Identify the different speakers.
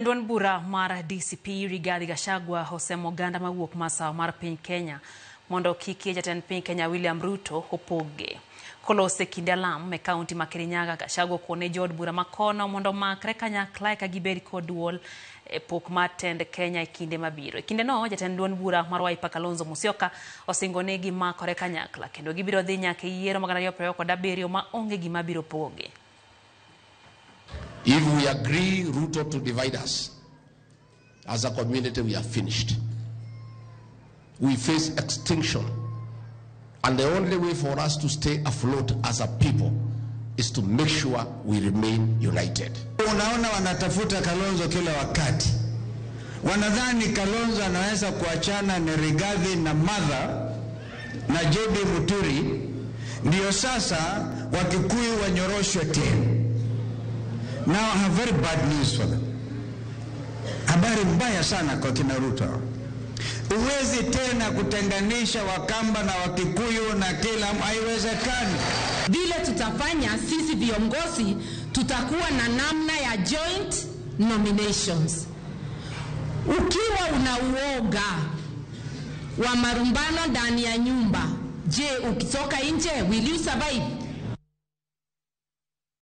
Speaker 1: Duond bura mar DCP Rigathi Gachagua osemo oganda mawuok masawa mar piny Kenya mondo kik yie jatend piny Kenya William Ruto opoggi. Kolose kinde alam e kaunti ma Kirinyaga, Gachagua okone jood bura makono mondo omakre kanyakla eka gibed kod duol e pok mar tend Kenya e kinde mabiro. E kinde no, jatend duond bura mar Wiper Kalonzo Musyoka osingo ni gimakore kanyakla kendo gibiro dhi nyaka e yiero mag 2027 ma onge gima biro pogogi.
Speaker 2: If we agree Ruto to divide us, as a community we are finished. We face extinction. And the only way for us to stay afloat as a people is to make sure we remain united.
Speaker 3: Unaona, wanatafuta Kalonzo kila wakati, wanadhani Kalonzo anaweza kuachana na Rigathi na Martha na JB Muturi, ndio sasa Wakikuyu wanyoroshwe tena. Now I have very bad news for them. Habari mbaya sana kwa kina Ruto. Huwezi tena kutenganisha Wakamba na Wakikuyu na kila, haiwezekani.
Speaker 4: Vile tutafanya sisi viongozi, tutakuwa na namna ya joint nominations. Ukiwa una uoga wa marumbano ndani ya nyumba, je, ukitoka nje will you survive?